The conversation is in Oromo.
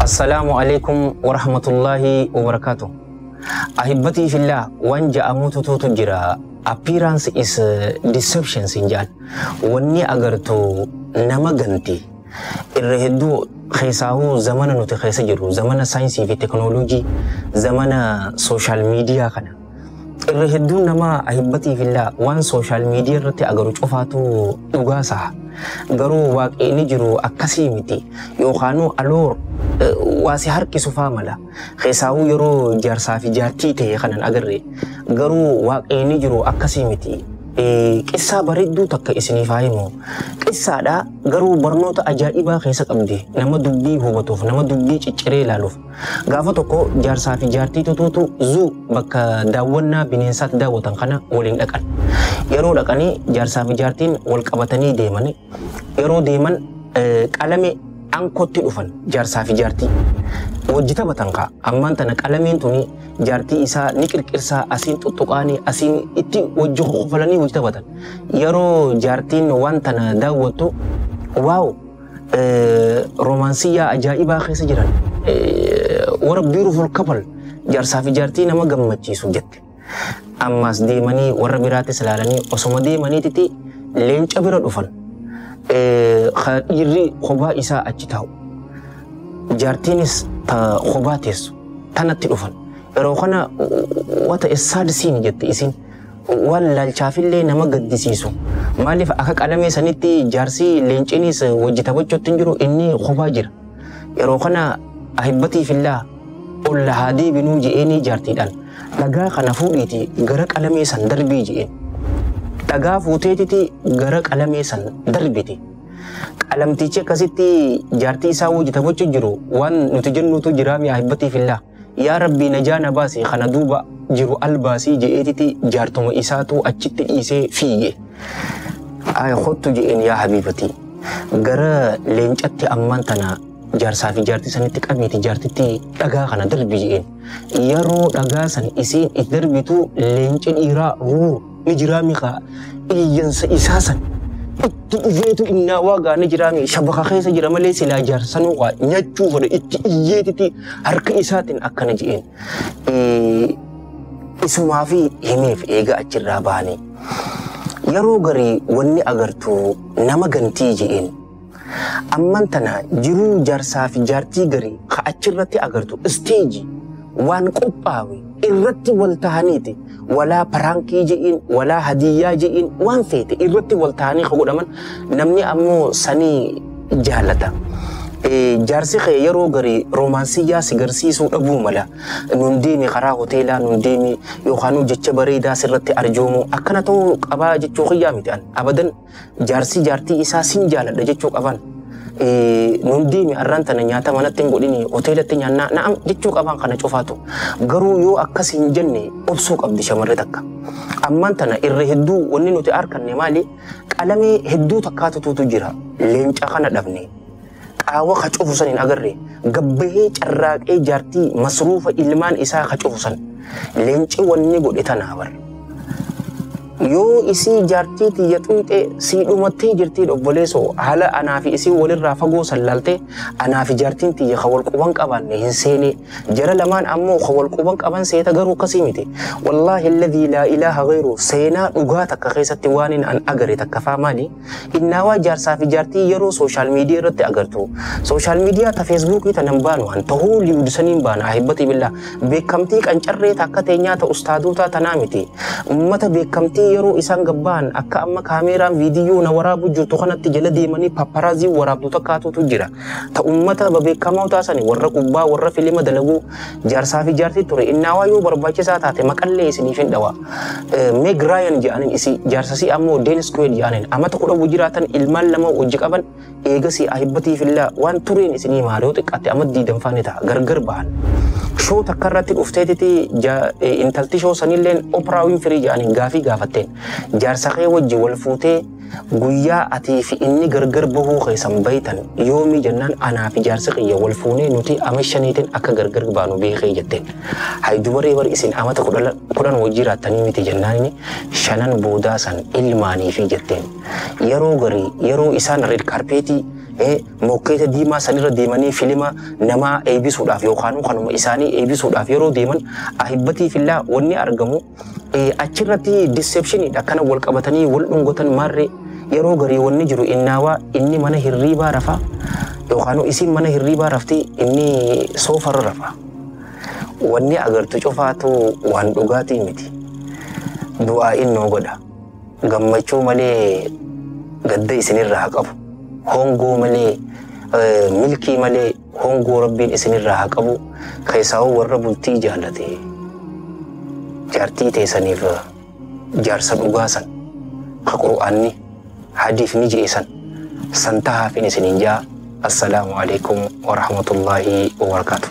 Assalaamu alaikum warahmatullaahi wabarakaatu. Ahibbatii fillah, waan ja'amuutu tuutu jira. Appearance is deception sin ja'an. Wanni agartu nama ganti. Irra hedduu keessaahuu zamana nuti keessa jirru, zamana saayinsii fi teknooloojii, zamana social media kana. Irra hedduun nama, ahibbatii fillah, waan social media irratti agaru cufaatu dhugaa saha. Garuu waaqni jiru akkasii miti. Yookaanuu aloor waa si harkisu faa mala. Keessaahuu yeroo jaarsaa fi jaartii ta'e kanan agarre. Garuu waaqni jiru akkasii miti. Qissaa bareedduu takka isiniif haa himu. Qissaadha, garuu barnoota ajaa'ibaa keessa qabdi. Nama dubbii hubatuuf, nama dubbii cicciree ilaaluuf. Gaafa tokko jaarsaa fi jaartii tutuutu zoo, bakka daawwannaa bineensaatti daawwatan kana waliin dhaqan. Yeroo dhaqanii jaarsaa fi jaartiin wal qabatanii deemani. Yeroo deeman qalame ankootti dhufan jaarsaa fi jaartii. Wajji taphatan kaa. Ammaan tana qalameen tuni jaartii isaa ni qirqirsaa, asiin tuttuqaanii, asiin itti wajji kofalanii wajji taphatan. Yeroo jaartiin waan tana daawwattu, "Wow, romansiyyaa ajaa'ibaa keessa jiran. Warra beautiful couple, jaarsaa fi jaartii nama gammachiisu," jette. Ammas deemanii warra biraattis ilaalanii osoma deemaniititi leenca bira dhufan. Dhiirri kophaa isaa achi taa'u. Jaartiinis kophaa teessu tanatti dhufan. Yeroo kana "What a sad scene," jette isin. Waan laalchaafillee nama gaddisiisu. Maaliif akka qalamee sanitti jaarsi leencinis wajji taphachuutti hin jiru, inni kophaa jira. Yeroo kana, ahibbatii fillaa, ol haa deebinuu je'eenii jaartiidhaan. "Dhagaa kana fuudhiiti gara qalamee san darbii," je'een. Dhagaa fuuteetiti gara qalamee san darbite. Qalamtichi akkasitti jaartii isaa wajji taphachuu jiru, waan nuti jennutu jira mi'a, ahibbatii fillaa. "Yaa Rabbii, najaa na baasi, kana duuba jiru albaasii," je'eetiti jaartuma isaatu achitti dhiisee fiige. "Ay, kottu," je'een, "yaa habiibatii. Gara leencatti ammaan tana jaarsaa fi jaartii sanitti qabiiti jaartitti dhagaa kana darbi," je'een. Yeroo dhagaa san isiin itti darbitu, leenci dhiiraa roar ni jiraa mikaa, iyyansa isaa san itti dhufeetu innaa waagaa ni jiraa mi, shabaka keessa jira malee silaa jaarsanuu waa nyaachuu fedha, itti iyyeetiti harka isaatiin akkana je'een. Isumaa fi himeef eega achirraa bahanii. Yeroo garii wanni agartu nama gantii je'een. Amman tana jiruu jaarsaa fi jaartii garii ka achirratti agartu stage waan qophaawe irratti wal tahaniiti. Walaa prank je'iin, walaa hadiyyaa je'iin, waan feete irratti wal tahanii ka godhaman, namni ammoo sanii jaalata. Jaarsi kee yeroo garii roomaansiyyaa si garsiisuu dhabuu mala. Nun deemi karaa hoteelaa, nun deemi, yookaan jecha bareedaa sirratti arjoomu akkana ta'uu qabaa jechuu kiyyaa miti an. Abadan, jaarsi jaartii isaa sin jaaladha jechuu qaban. Nun deemi, arraan tana nyaata manatti hin godhini, hoteelatti nyaannaa na'am jechuu qaban kana cufaatu. Garuu yoo akkas hin jenne, obsuu qabdi shamarri takka. Ammaan tana irra hedduu wanni nuti arkanne maali? Qalamee hedduu takkaatutu jira. Leenca kana dhabne. Qaawa ka cufu san hin agarre. Gabbahee carraaqee jaartii masruufa ilmaan isaa ka cufu san. Leenci wanni godhe tanaa bar. Yoo isii jaartii tiyya xuyxe sii dhumattee jirtii, obboleessoo, haala anaa fi isii walirraa fagoo sallaaltee, anaa fi jaartiin tiyya ka wal quban qabaanne hin seene, jara lamaan ammoo ka wal quban qaban seeta, garuu akkasii miti. Wallaahi alladhii laa ilaaha ghayru, seenaa dhugaa takka keessatti waan hin an agare takka faa maali? Innaawaa jaarsaa fi jaartii yeroo social media irratti agartu. Social media ta Facebookii tanan baanu, an tahuu liwdisaniin baana, ahibbati billaa, beekamtii qancarree takka teenyaa ta ustaadotaa tanaa miti. Ummata beekamtii yeroo isaan gabba'an akka amma kaameeraan viidiyoo na waraabu jirtu kanatti jala deemanii paparazzi waraabdu takkaatutu jira. Ta ummata beekamoo taasani, warra kubbaa, warra filima dalaguu, jaarsaa fi jaartii ture. Innaawaa yoo barbaachisaa taate maqallee isiniif hin dhawa. Meg Ryan jedhaniin isi, jaarsasii ammoo Dennis Quaid jedhaniin, amata 10 jiraatan, ilmaan lama wajji qaban. Eegasii, ahibbatii fillaa, waan tureen isinii maal, yoo xiqqaatti amma diidanfaa ni ta'a gargar bahan. Show takka irratti dhufteetiti intalti show sanilleen Oprah Winfrey jedhaniin gaafii gaafatteen. "Jaarsa kee wajji wal fuutee guyyaa atii fi inni gargar bahuu keessan bayitan yoomii?" jennaan, "Anaa fi jaarsi kiyya wal fuunee nuti ama shaniitiin akka gargar baanu beekee," jetteen. "Hay dubaree bar, isin amata 10 wajji jiraattanii miti?" jennaan, "Shanan boodaa san ilmaanii fi," jetteen. Yeroo garii yeroo isaan red carpetii Mokkeeta diimaa sanirra deemanii filima namaa eebbisuudhaaf yookaan kanuma isaanii eebbisuudhaaf yeroo deeman, ahibbatii fillaa, wanni argamu achirratti deceptioniidha. Akkana wal qabatanii wal dhungatan maarree, yeroo garii wanni jiru innaawaa inni mana hirriibaa rafa yookaan isiin mana hirriibaa rafti, inni soofarra rafa. Wanni agartu cufaatu waan dhugaatii miti. Du'aa innoo godha. Gammachuu malee gadda isinirraa haa qabu. Hongoo malee, milkii malee hongoo Rabbiin isinirraa haa qabu. Keessaawuu warra bultii jaallate. Jaartii teessaniif jaarsa dhugaa san ka Qur'aanni hadiifni je'e san san tahaafin isiniin jaa. Assalaamu alaikum wa rahmatullaahi wa barakaatuh.